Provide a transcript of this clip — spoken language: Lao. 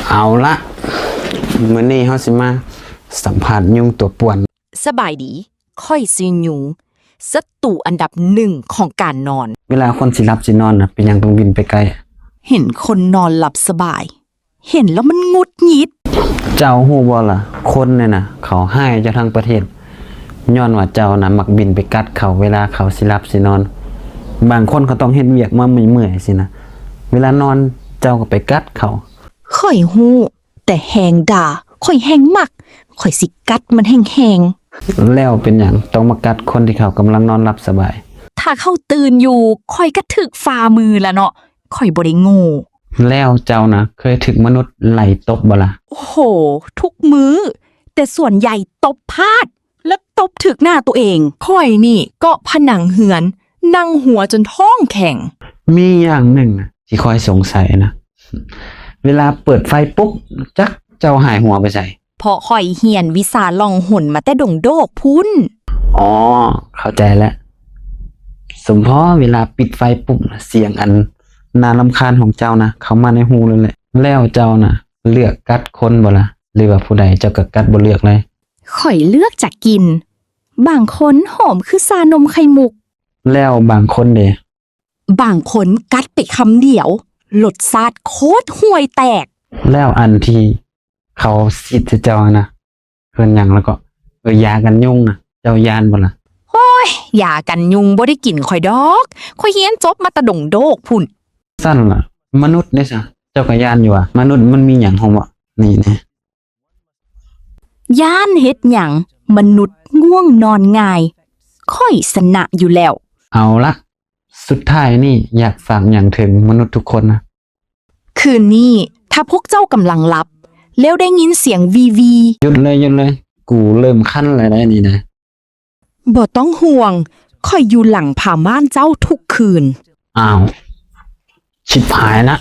ເອົາລະ ມື້ນີ້ເຮົາຊິມາສຳພາດຍຸງຕົວປ່ວນ. ສະບາຍດີ ຂ້ອຍຊື່ຍຸງ ສັດຕູອັນດັບໜຶ່ງຂອງການນອນ. ເວລາຄົນຊິຫຼັບຊິນອນນະ ເປັນຫຍັງຕ້ອງບິນໄປໃກ້? ເຫັນຄົນນອນຫຼັບສະບາຍ ເຫັນແລ້ວມັນຫງຸດຫງິດ. ເຈົ້າຮູ້ບໍ່ລະ ຄົນນີ້ນະ ເຂົາຮ້າຍເຈົ້າທັງປະເທດ ຍ້ອນວ່າເຈົ້ານະມັກບິນໄປກັດເຂົາເວລາເຂົາຊິຫຼັບຊິນອນ. ບາງຄົນເຂົາຕ້ອງເຮັດວຽກມາເມື່ອຍໆຊີ້ນະ ເວລານອນເຈົ້າກໍໄປກັດເຂົາ. ຂ້ອຍຮູ້ ແຕ່ແຮງດ່າ ຂ້ອຍແຮງມັກ ຂ້ອຍຊິກັດມັນແຮງໆ. ແລ້ວເປັນຫຍັງຕ້ອງມາກັດຄົນທີ່ເຂົາກຳລັງນອນຫຼັບສະບາຍ? ຖ້າເຂົາຕື່ນຢູ່ ຂ້ອຍກໍຖືກຝ່າມືລະເນາະ ຂ້ອຍບໍ່ໄດ້ໂງ່. ແລ້ວເຈົ້ານະ ເຄີຍຖືກມະນຸດໄລ່ຕົບບໍ່ລະ? ໂອ້ໂຫ ທຸກມື້ ແຕ່ສ່ວນໃຫຍ່ຕົບພາດ ແລະ ຕົບຖືກໜ້າໂຕເອງ. ຂ້ອຍນີ້ເກາະຜະໜັງເຮືອນ ນັ່ງຫົວຈົນທ້ອງແຂງ. ມີຢ່າງໜຶ່ງນະ ທີ່ຂ້ອຍສົງໄສນະ ເວລາເປີດໄຟປຸບ ຈັກເຈົ້າຫາຍຫົວໄປໃສ? ເພາະຂ້ອຍຮຽນວິຊາລ່ອງຫົນມາແຕ່ດົງໂດກພຸ້ນ. ອໍ ເຂົ້າໃຈແລ້ວ. ສົມພໍເວລາປິດໄຟປຸບ ສຽງອັນໜ້າລຳຄານຂອງເຈົ້ານະ ເຂົ້າມາໃນຫູເລີຍແຫຼະ. ແລ້ວເຈົ້ານະ ເລືອກກັດຄົນບໍ່ລະ ຫຼືວ່າຜູ້ໃດເຈົ້າກໍກັດບໍ່ເລືອກເລີຍ? ຂ້ອຍເລືອກຈາກກິ່ນ. ບາງຄົນຫອມຄືຊານົມໄຂ່ມຸກ. ແລ້ວບາງຄົນເດ? ບາງຄົນກັດໄປຄຳດຽວ ລົດຊາດໂຄດຫ່ວຍແຕກ. ແລ້ວອັນທີ່ເຂົາສີດໃສ່ເຈົ້າຫັ້ນນະ ເອີ້ນຫຍັງລະເກາະ? ເອີ ຢາກັນຍຸງນະ ເຈົ້າຢ້ານບໍ່ລະ? ໂອ້ຍ ຢາກັນຍຸງບໍ່ໄດ້ກິນຂ້ອຍດອກ ຂ້ອຍຮຽນຈົບມາແຕ່ດົງໂດກພຸ້ນ. ຊັ້ນລະ ມະນຸດເດຊະ ເຈົ້າກໍຢ້ານຢູ່ຫວາ? ມະນຸດມັນມີຫຍັງຮູ້ບໍ່? ນີ້ແນ່. ຢ້ານເຮັດຫຍັງ? ມະນຸດງ່ວງນອນງ່າຍ ຂ້ອຍຊະນະຢູ່ແລ້ວ. ເອົາລະ ສຸດທ້າຍນີ້ຢາກຝາກຫຍັງເຖິງມະນຸດທຸກຄົນນະ? ຄືນນີ້ ຖ້າພວກເຈົ້າກຳລັງຫຼັບ ແລ້ວໄດ້ຍິນສຽງວີວີ. ຢຸດເລີຍ ຢຸດເລີຍ ກູເລີ່ມຄັນແລ້ວໃດ໋ນີ້ນະ. ບໍ່ຕ້ອງຫ່ວງ ຂ້ອຍຢູ່ຫຼັງຜ້າມ່ານເຈົ້າທຸກຄືນ. ອ້າວ ຊິບຫາຍລະ